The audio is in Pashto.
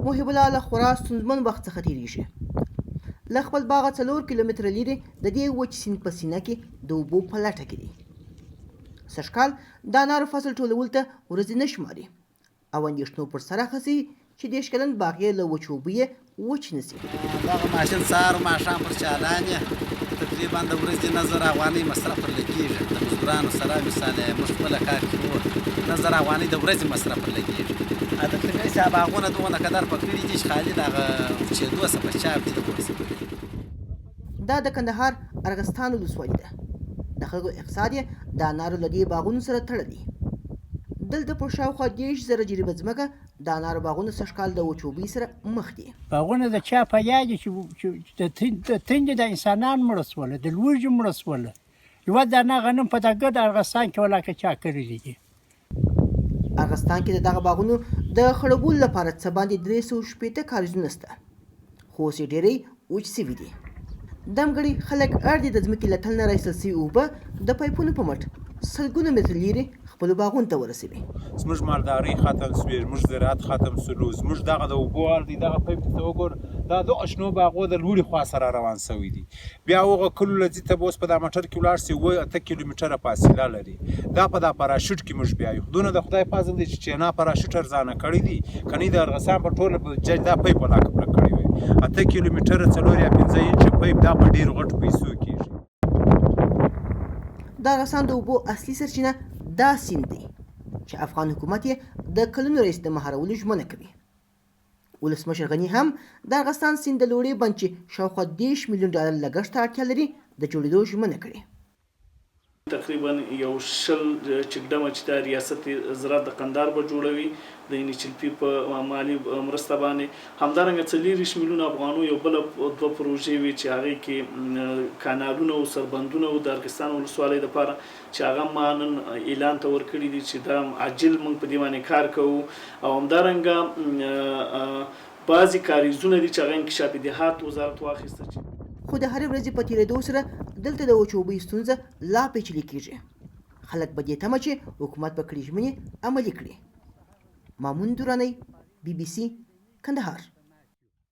محب الله له خورا ستونزمن وخت څخه تېرېږي. له خپل باغه 4 کیلومتره لیرې د دې وچ سیند په سینه کې د اوبو په لټه کې دی. سږکال د انارو فصل ټولولو ته ورځې نه شماري او اندېښنو پر سر اخیستی چې 30 کلن باغ یې له وچو اوبو یې وچ نه شي. دغه ماشین سهار او ماښام پر چالان یې تقریبا د ورځې 9000 افغانۍ مصرف پر لګېږي، د مزدورانو سره مثال موږ خپله کار کوو، 9000 افغانۍ د ورځې مصرف پر لګېږي. دلته داسې باغونه دونه قدر په کړي دي چې خالي د هغه وچېدو څخه په چاپ دي د اوسه. دا د کندهار ارغستان ولسوالي ده. د خلکو اقتصاد یې د انارو له دې باغونو سره تړلی. دلته پر شاوخوا 30,000 جریبه ځمکه د انارو باغونه سږکال د وچوبۍ سره مخ دي. باغونه د چا په یاد دي چې د تندې د انسانان مړه سول، د لوږې مړه سول. یوه دانه غنم په دغه ګرد ارغستان کې ولاکه چا کرلي دي. ارغستان کې د دغه باغونو د خړوبولو لپاره څه باندې 360 کاریزونه شته، خو اوس یې ډېری وچ شوي دي. دمګړۍ خلک اړ دي د ځمکې له تل نه راایستل شوي اوبه د پایپونو په مټ سلګونه متره لیرې خپلو باغونو ته ورسوي. زموږ مالدارۍ ختم شوې، زموږ زراعت ختم شولو، زموږ دغه د اوبو حال دی، دغه پایپ ته وګور، دا دغه شنو باغو د لوړې خوا سره روان شوی دی. بیا هغه کلو له ځي ته به اوس په دا موټر کې ولاړ شې، 7-8 کیلومتره فاصله لري. دا په دا پراشوټ کې موږ بیایو. دونه د خدای فضل دی چې چینا پراشوټ ارزانه کړی دی، که نه د ارغسان په ټوله بودجه دا پایپ ولاکه پوره کړی وی. 8 کیلومتره 4 یا 5 انچه پایپ دا په ډېرو غټو پیسو کېږي. د ارغستان د اوبو اصلي سرچینه دا سیند دی چې افغان حکومت یې د کلونو راهیسې د مهارولو ژمنه کوي. ولسمشر غني هم د ارغستان سیند د لوړې بند چې شاوخوا 30 میلیون ډالر لګښت ته اړتیا لري د جوړېدو ژمنه کړې. تقریبا یو 20 چکډمه چې دا ریاست زراعت د قندهار به جوړوي د ان ایچ ال پي په مالي مرسته باندې. همدارنګه 24 میلیونه افغانو یو بله دوه پروژې وې چې هغې کې کانالونه او سربندونه وو د ارغستان ولسوالۍ دپاره، چې هغه ما نن اعلان ته ورکړي دي چې دا عاجل موږ په دې باندې کار کوو. او همدارنګه بعضې کاریزونه دي چې هغه انکشاف دهات وزارت واخیسته چې خو د هرې ورځې په تېرېدو سره دلته د وچو اوبو ستونزه لا پېچلې کېږي. خلک په دې تمه چې حکومت به کړې ژمنې عملي کړي. مامون درانی، بي بي سي، کندهار.